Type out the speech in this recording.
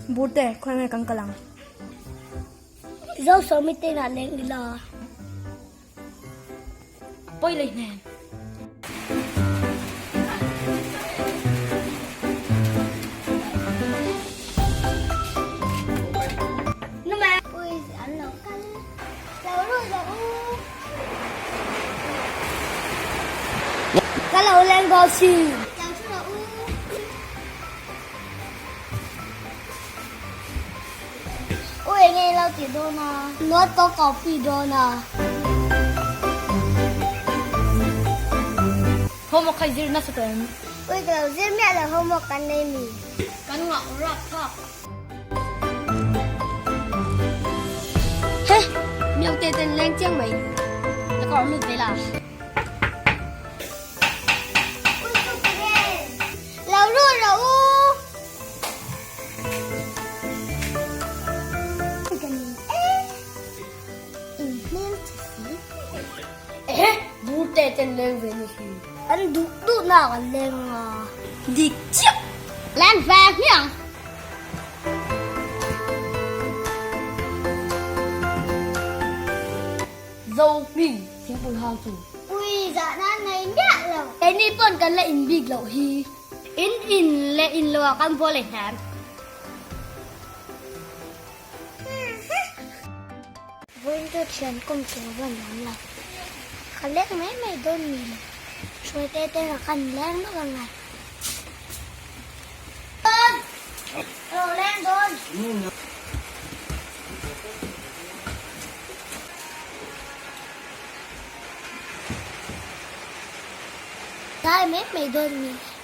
Burte, khawi nge kan kal ang? Zosawmi te inah leng ila. Pawi lei hnen. An lo kal lo lut lo u. Ka lo leng dawn si. Lo thu lo u. U eng nge lo ti dawn a? Note ka copy dawn a. Homework kha i zir nasa tawh em? Ui ka lo zir miah lo homework kan nei mi. Kan ngah rap phak. He! Miau te ten leng chiang mai. Ka kawr lut ve la. Lo lut rawh u. Ehe! Bur te ten leng ve ni hi. An duh duh nak an leng a. Dik chiah! Leng ve hmiang. Zo hming thingpui hang chu. Ui zah nan nei miah lo. Keini pawn kan la in bik loh hi. In in leh in lo ah kan bual leh hnem. Vawiin chu thian kawm tur va nuam lo. Ka leng mai mai dawn ni le. Hruai te te ka kan leng nawk ang ngai. Dawn! Ka lo leng dawn. Dai mai mai dawn ni le.